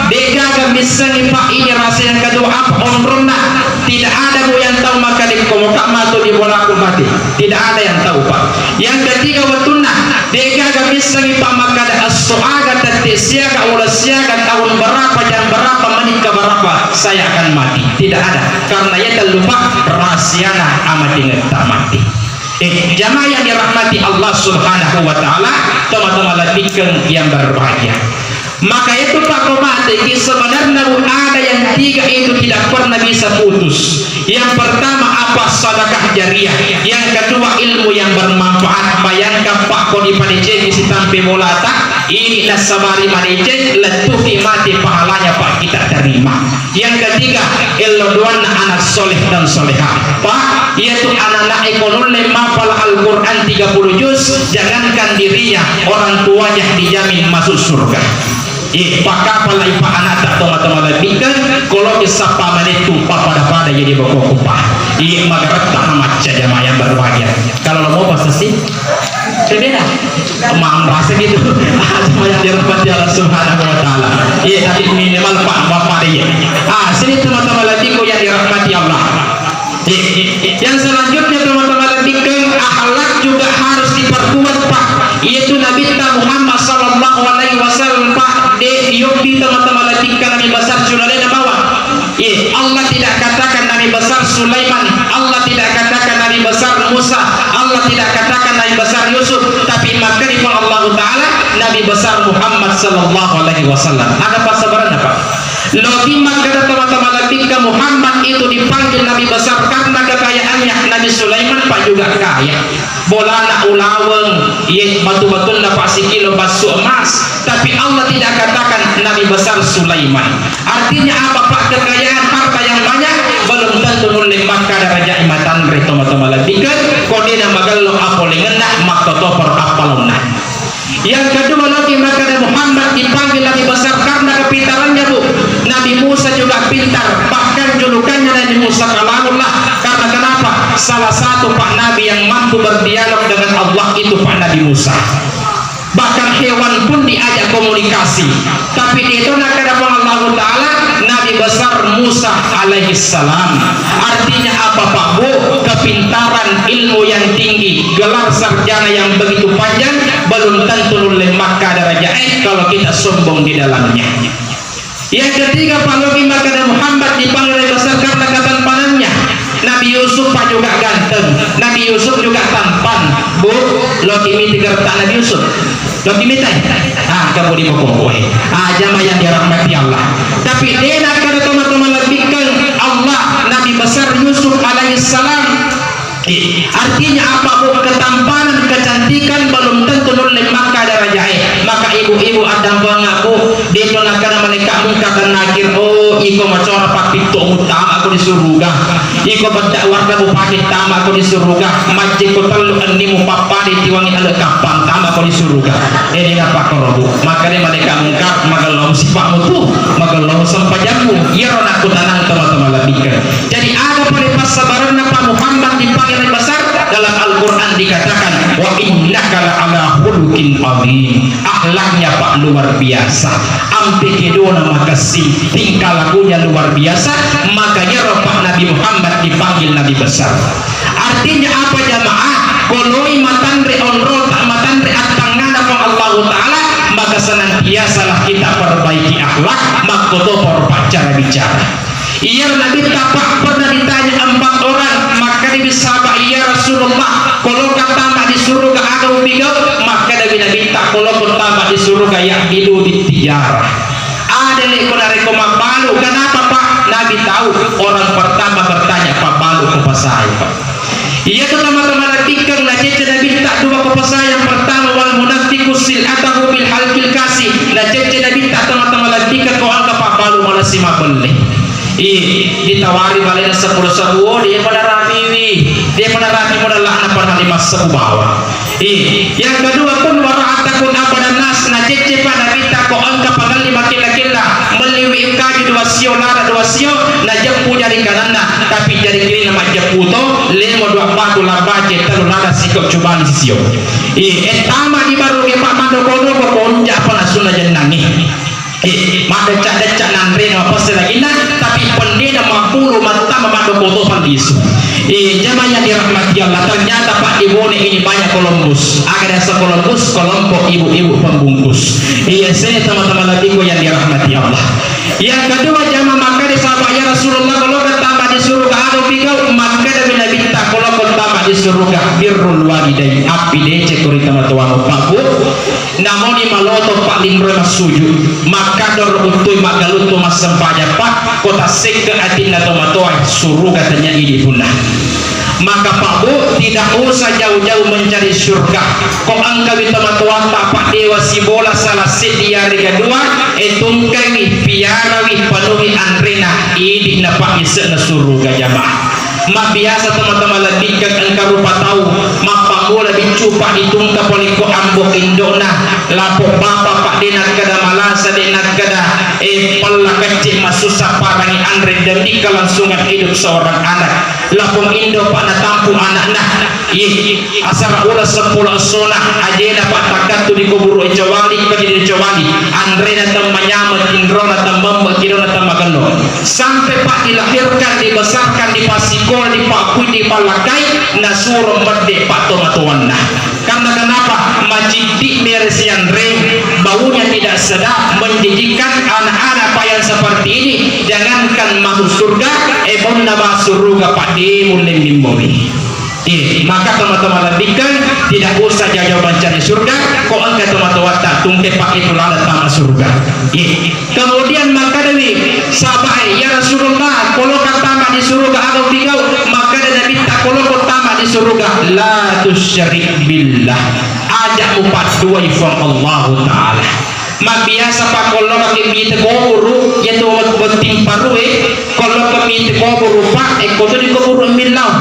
de'gaga missengngi, Pak, ini rahasia yang kedua, apa onronna? Tidak ada, Bu, yang tahu makkeda ko moka matu di bolaku mati. Tidak ada yang tahu, Pak. Yang ketiga, wettunna de'gaga missengngi, Pak, makkeda esso aga, tette siaga, uleng siaga, tahun berapa, jam berapa, menit ke berapa saya akan mati. Tidak ada. Karena iya tellu, Pak, rahasiana amatengetta mati. Eh, jamaah yang dirahmati Allah Subhanahu wa Ta'ala, teman-teman lebbiku yang berbahagia. Maka itu, Pak, ko mateki, sebenarnya, Bu, ada yang tiga itu tidak pernah bisa putus. Yang pertama apa? Sedekah jariah. Yang kedua ilmu yang bermanfaat. Bayangkan, Pak, ko dipadecengi sitampe bolata, ini nasabari madeceng, lettuki mate pahalanya, Pak, kita terima. Yang ketiga, ello doanna anak soleh dan solehah. Pak, iyatu anak-anak e ko nulle mapala Al-Quran tiga puluh juz, jangankan dirinya, orang tuanya dijamin masuk surga. Eh, pakkapalai, Pak, anakta, teman-teman lebbiku, ko loki sappa manettu, pappada-pada jadi bokokku, Pak. Iye, magaretta na macca, jamaah yang berbahagia. Kalau lo mau pasti sih, beda. Mamrasa gitu. Jamaah yang dirahmati Allah Subhanahu wa Ta'ala. Iya, tapi minimal, Pak, Bapak, iya. Ah, sini teman-teman lebbiku yang dirahmati Allah. Yang selanjutnya, teman-teman lebbiku, akhlak juga harus diperkuat, Pak. Yaitu Nabi kita Muhammad sallallahu alaihi wasallam, Pak. De yobbi, teman-teman lebbiku, Nabi besar sulalena bawang. Iya, Allah tidak katakan Nabi besar Sulaiman, Allah tidak katakan Nabi besar Musa, Allah tidak katakan Nabi besar Yusuf, tapi makkeda Allah Ta'ala Nabi besar Muhammad sallallahu alaihi wasallam. Ada passabarenna, Pak. Logi makkeda tomatoa malebbikkeng, Muhammad itu dipanggil Nabi besar karena kekayaannya. Nabi Sulaiman, Pak, juga kaya. Bolana ulaweng, ye, batu-batunna, Pak, sikilo bassu emas. Tapi Allah tidak katakan Nabi besar Sulaiman. Artinya apa, Pak? Kekayaan, harta yang banyak belum tentu nulle makka daraja matanre tomatoa malebbikkeng, ko de'na magello apolengenna, makkotoparo appalonna. Yang kedua lagi, makkeda Muhammad dipanggil Nabi besar karena kepintarannya, Bu. Nabi Musa juga pintar, bahkan julukannya Nabi Musa Kalamullah. Karena kenapa? Salah satu, Pak, Nabi yang mampu berdialog dengan Allah itu, Pak, Nabi Musa. Bahkan hewan pun diajak komunikasi. Tapi itu nakkeda Puang Allahu Ta'ala, Nabi besar Musa alaihissalam. Artinya apa, Pak, Bu? Kepintaran, ilmu yang tinggi, gelar sarjana yang begitu panjang, belum tentu nulle makka daraja, eh, kalau kita sombong di dalamnya. Yang ketiga, Pak, logi makkeda Muhammad dipanggil Nabi besar karena ketampanannya. Nabi Yusuf, Pak, juga ganteng. Nabi Yusuf juga tampan. Bu, logi miti gertak Nabi Yusuf. Logi mitai? Ah, kamu di bokong, weh. Ah, jamaah yang dirahmati Allah. Tapi de'na kada tomatoa malebbikkeng Allah, Nabi besar Yusuf alaihissalam. Eh, artinya apa, Bu? Ketampanan, kecantikan belum tentu nulle makka darajae. Maka ibu-ibu addampengakku, de'to nakkeda malaika' mungkar dan nakir, "Oh, iko macora pappitto'mu, tama'ko di suruga. Iko bedda warnamu pake, tama'ko di suruga. Majjekko tellu ennimu pappada tiwangi ale' kappang, tama'ko di suruga." Eh, de'na pakkoro, Bu. Makkeda malaika' mungkar, "Magello sipa'mu tu, magello sempajammu." Iyaro nakkutanang tomatoa malebbikkeng. Jadi, aga pole passabarenna, Pak, Muhammad dipanggil Nabi besar? Dalam Al-Quran dikatakan, "Wa innaka la ala khuluqin azim." Akhlaknya, Pak, luar biasa. Ampe kedona makessing, tingkah lakunya luar biasa, makanya, Pak, Nabi Muhammad dipanggil Nabi besar. Artinya apa, jamaah? Ko loi matanre onrota, matanre attangngana Puang Allahu Ta'ala, maka senantiasalah kita perbaiki akhlak, makkotoparo paccara bicara. Iyaro Nabitta, Pak, pernah ditanya empat orang, makkedai sahabat, "Ya Rasulullah, ko lokka tama di suruga aga upigau?" Makkedai Nabitta, "Ko lokko tama di suruga, ya'dilu bittijarah." Adele ko narekko mabbalu, kenapa, Pak? Nabi tahu orang pertama bertanya pabbalu ko pasai, Pak. Iyatu tomatoa malebbikkeng, nacecce Nabitta dua ko pasai, yang pertama, "Wal munaffiqu sil'atahu bil halqil kasi." Nacecce Nabitta tomatoa malebbikkeng ko engka pabbalu malessi mabelle. Ih, ditawari balena seppulo sebu, oh, de' pada rapiwi, de' pada rapi modalna, padahal lima sebu bawang. Ih, yang kedua, kun wara'atakun abadan nas, nacecce pa Nabitta ko engka pagelli makella-kella, melliwi engkaju dua sio, lara dua sio, najeppu jari kananna, tapi jari kirina majeppu to, lemo dua batu, labbace tellu, lara siko cubali sisio. Ih, ettama di baru ke pa mandoko-doko, konja pa nasunna jennangi. Eh, maddecca-decca nanrena mapesse laginna, tapi pendena mabbulu mattama maddokoto pallisu. Eh, jamaah yang dirahmati Allah, ternyata Pak, di Bone ini banyak Columbus. Aga dasa Columbus? Kelompok ibu-ibu pembungkus. Iya, saya teman-teman latiku yang dirahmati Allah. Yang kedua, jamaah, makkeda sahabat, "Ya Rasulullah, ko lokka tama di suruga aga upigau?" Makkeda Nabitta, "Ko lokko tama di suruga, birrul walidain, appi deceng ko ri tomatoamu, Pak, Bu." Namoni maloto, Pak, linroi massuju, makkadoro uttui maggaluttu massempajang, Pak, ko tassekke atinna tomatoa, suruga tanya idi punna. Maka, Pak, Bu, tidak usah jauh-jauh mencari surga. Ko engkawi tomatoatta, Pak, dewa sibola salah seddi yarega dua, e, tungkaiwi, piarawi, panuhi anrena, idi'na, Pak, ise'na suruga, jamaah. Mabbiasa tomatoa malebbikkeng engka rupa tau, mappammula biccu, Pak, ditungka pole ko ambo indo'na, lapong bapa, Pak, de' nakkeda malasa, de' nakkeda, eh, pella kecce, masussa parangi anre demi kelangsungan hidup seorang anak. Lapong indo, Pak, natampu anakna. Ih, asara uleng seppulo essona, ajena, Pak, takkattu di kuburu e cowali, kodi di cowali. Anrena temmanyameng, tinrona temmemme, kidona temmagello. Sampai, Pak, dilahirkan, dibesarkan, dipassikola, dipabbui, dipallakai, nasuro medde, Pak, tomatoanna. Karena kenapa? Maciddi mere sianreng, baunya tidak sedap, menjijikkan. Anak-anak, Pak, yang seperti ini, jangankan masuk surga, e, bonna masuk surga, Pak, de' mulle mimmoi. Iya, maka teman-teman lebihkan, tidak usah jauh-jauh mencari surga, ko engka teman-teman tak tungke pakai tulala tama surga. Iya. Kemudian makkedani sahabat, "Ya Rasulullah, koloka tama di surga aga tigau?" Makkeda Nabitta, "Koloka tama di surga, la tusyrik billah." Aja mupadduai Fuang Allahu Ta'ala. Mabbiasa pa kolloka ke mite koburu, yatu botting parue, kolloka mite koburu pa, e koto di koburu millau.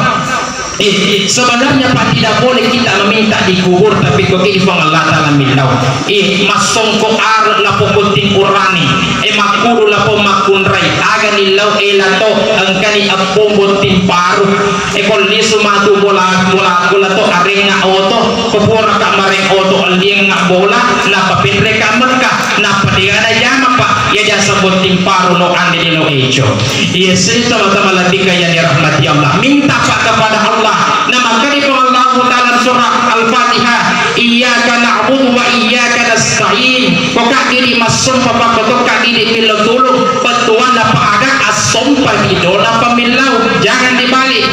Eh, sebenarnya Pak tidak boleh kita meminta dikubur, tapi ko ki Fuang Allah Ta'ala millau. Eh, massongko are lapong botting urani, eh, makkulu lapong makkunrai, aga nillau ela to, engkani appong botting paru. E, ko lisu matu bola, bola, bola to arengnga oto, ko pura ka mareng oto liengnga bola, nappa penre ka Mekka, nappa degana jama pa, iya jasa botting paru no ande de lo eco. Iya, sini teman-teman lebih kaya dirahmati Allah. Minta pa kepada Allah. Nah, maka di Allah Ta'ala surah Al-Fatihah, "Iyyaka na'budu wa iyyaka nasta'in." Ko ka diri massompa pa, ko ka diri millau tulung, bettuanna pa aga assompa di dona pa millau. Jangan dibalik.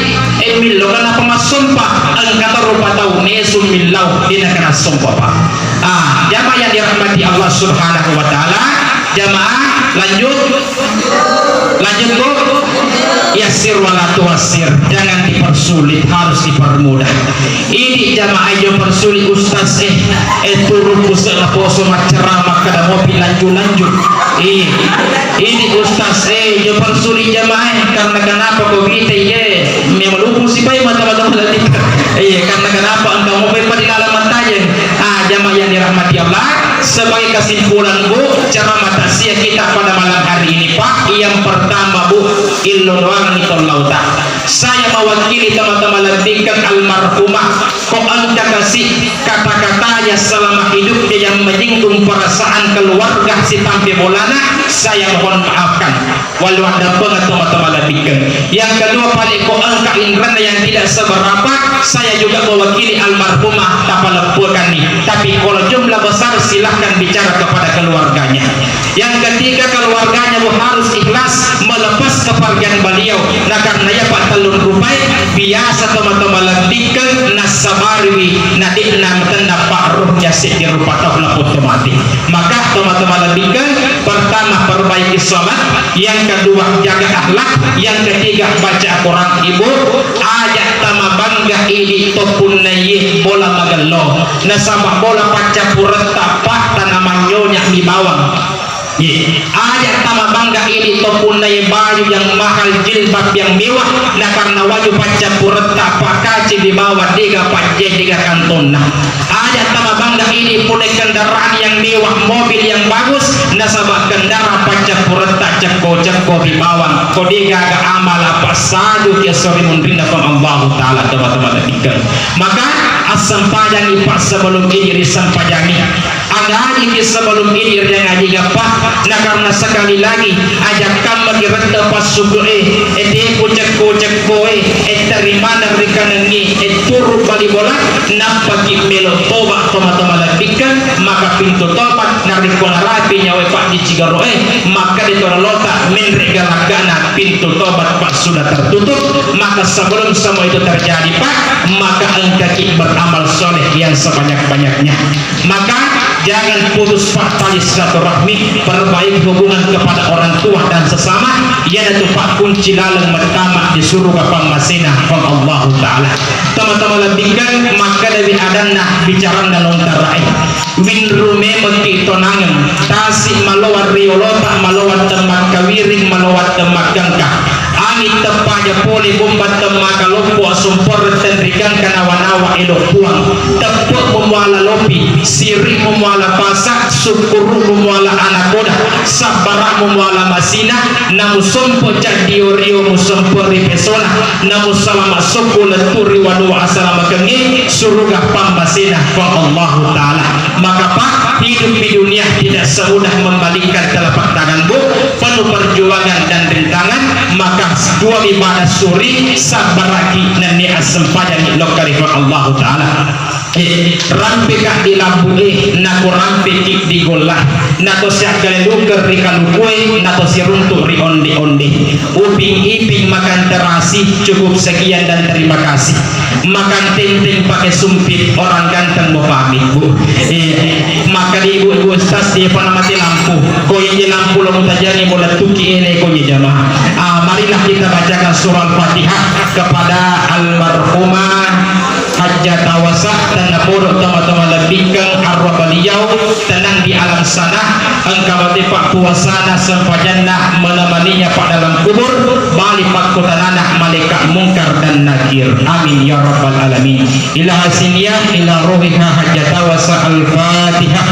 Eh, millau kenapa massompa? Engka to rupa tau nesu millau, dina kena sompa pa. Ah, jamaah yang dirahmati Allah Subhanahu wa Ta'ala. Jamaah, lanjut. Lanjut, Bu. Yassir wala tuassir. Jangan dipersulit, harus dipermudah. Idi jamaah jo persulit ustaz, eh, eh, turun pusat na poso macceramah kada mopi lanjut-lanjut. Ih, idi ustaz, eh, jo persulit jamaah, eh, karena kenapa ko bita, eh, memang lupu sipai mata-mata melatih. Iya, karena kenapa engkau mopi pada dalam mantajeng. Ah, jamaah yang dirahmati Allah, sebagai kesimpulan, Bu, ceramah takziah kita pada malam hari ini, Pak, yang pertama, Bu, illo doang itu lauta. Saya mewakili teman-teman lebihkan almarhumah, ko engka kasi kata-katanya selama hidupnya yang menyinggung perasaan keluarga sitampe bolana, saya mohon maafkan. Walau ada pengatur teman-teman lebihkan. Yang kedua, paling ko engka inrana yang tidak seberapa, saya juga mewakili almarhumah, tapaleppukanni. Tapi kalau jumlah besar, silahkan bicara kepada keluarganya. Yang ketiga, keluarganya bu harus ikhlas melepas kepergian beliau. Nah, karena ya Pak, tellung rupai biasa teman-teman lebihkan nasabariwi, nah, di enam tenda Pak, rohnya sedih rupa tahu laput mati. Maka teman-teman lebihkan, pertama, perbaiki sholat, yang kedua, jaga akhlak, yang ketiga, baca Quran. Ibu, aja tama bangga idi topunna ye bola magello. Nasaba bola paccappuretta, Pak, tanamangnyonya mi bawang. Ye, aja tama bangga idi topunna ye baju yang mahal, jilbab yang mewah, na karena waju paccappuretta, Pak, kaci mi bawang, dega pajje, dega kantonna. Aja tama bangga idi pole kendaraan yang mewah, mobil yang bagus, nasaba kendaraan paccappuretta cekko-cekko mi bawang, ko dega aga amala passadu ki esso ri munrinna Puang Allahu Ta'ala, teman-teman. Maka assempajangi, Pak, sebelum idi risempajangi. Angajiki sebelum idi riangajinga, Pak. Na karena sekali lagi, aja kammaki retta passuku'e, e teku cekko-cekkoe, e teri maneng ri kanengngi, e turu bali bola, nappaki melo toba, toma-toma lebbikkang, maka pintu toba, narekko narapi nyawae Pak di Cigaroe, maka de to lalota menre galakkana pintu tobat, Pak, sudah tertutup. Maka sebelum semua itu terjadi, Pak, maka engkaki beramal soleh yang sebanyak-banyaknya. Maka jangan putus, Pak, tali silaturahmi, perbaiki hubungan kepada orang tua dan sesama, iyanatu, Pak, kunci laleng mettama di suruga pammasena Puang Allahu Ta'ala. Tama-tama lebbikkang, makkedawi adanna bicaranna Lontarae. Winru memekki tonangeng, tasi malowa riolota, malowa temmakkawiring, malowa temmaggangka. Anging teppaja pole bomba temmakaloppo, asomporeng tenrikangka nawa-nawa elo Puang. Teppe memuala lopi, siri memuala pasa, sukkuru memuala anakoda, sabbara memuala masina, namusompo caddio-rio musompo ri pesona, namusalama sokko lettu ri wanua asalamakengnge, suruga pammasena Puang Allahu Ta'ala. Maka, Pak, hidup di dunia tidak semudah membalikkan telapak tangan, Bu. Penuh perjuangan dan rintangan, maka dua ibadah suri, sabbaraki nenni assempajangi lokka ri Puang Allahu Ta'ala. Rampeka di labu e, nako rampeki di golla, nato siakkalelukeng ri kaluku e, nato siruntu ri onde-onde. Uping iping makan terasi, cukup sekian dan terima kasih. Makan tenteng pakai sumpit, orang ganteng mau pamit, Bu. Eh, maka di ibu-ibu ustaz, dia pernah mati lampu. Ko ini lampu lo mutajani, mau letuki ele ko ini jamaah. Ah, marilah kita bacakan surah Al-Fatihah kepada almarhumah Hajjah Tawasa, tennapodo toma-toma lebbikeng arwah beliau, tenang di alam sana, engka mate pabbuasana sempajanna menemaninya pada dalam kubur, bali pakkutanana malaikat Mungkar dan Nakir. Amin ya rabbal alamin. Ila hasiniya, ila ruhiha Hajjah Tawasa. Al-Fatihah.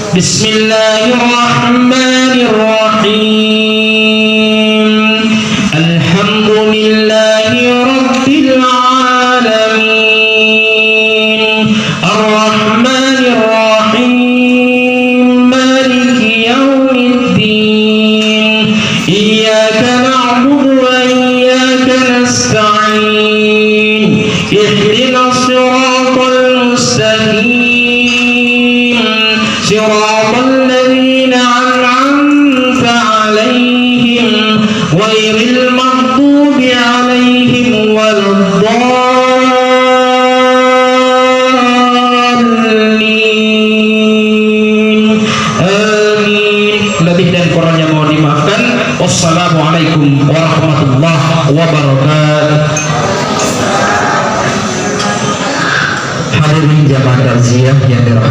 بسم الله الرحمن الرحيم. الحمد لله رب العالمين. الرحمن الرحيم. مالك يوم الدين. إياك نعبد وإياك نستعين. اهدنا الصراط المستقيم. صراط الذين أنعمت عليهم غير المغضوب عليهم ولا الضالين. آمين. Lebih dan kurangnya mohon dimaafkan. Wassalamualaikum warahmatullahi wabarakatuh. Hadirin jamaah takziah yang dirahmati